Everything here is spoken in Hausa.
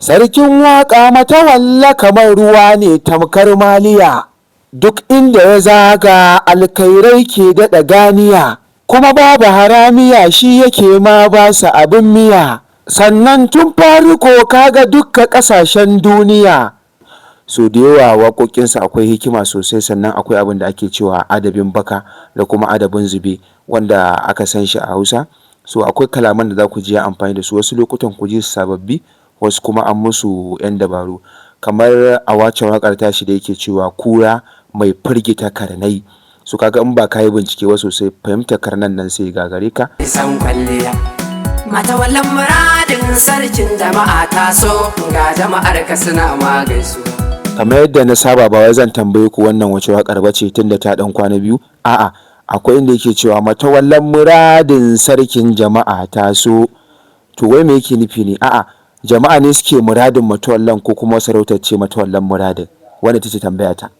Sarkin waƙa Matawalli kamar ruwa ne tamkar maliya, duk inda ya zaga alkhairai ke daɗa ganiya, kuma babu haramiya, shi yake ma ba su abin miya. Sannan tun farko kaga dukka ƙasashen duniya. So da yawa waƙoƙinsa akwai hikima sosai, sannan akwai abin da ake cewa adabin baka da kuma adabin zube wanda aka san shi a Hausa. So akwai kalaman da za ku ji ya amfani da su, wasu lokutan ku ji su sababbi, wasu kuma an musu 'yan dabaru. Kamar a waccan waƙar tashi da yake cewa kura mai firgita karnai. So kaga in ba ka yi bincike ba sosai, fahimtar karnan nan sai ya gagare ka. San kwalliya Matawallan muradin sarkin jama'a, taso ga jama'ar ka suna ma gaisuwa. Kamar yadda na saba, ba wai zan tambaye ku wannan wace waƙar ba ce tunda ta ɗan kwana biyu. A'a, akwai inda yake cewa matawallan muradin sarkin jama'a taso. To wai me yake nufi ne? A'a, jama'a ne suke muradin matawallan ko kuma sarautar ce matawallan muradin? Wannan ita ce tambaya ta.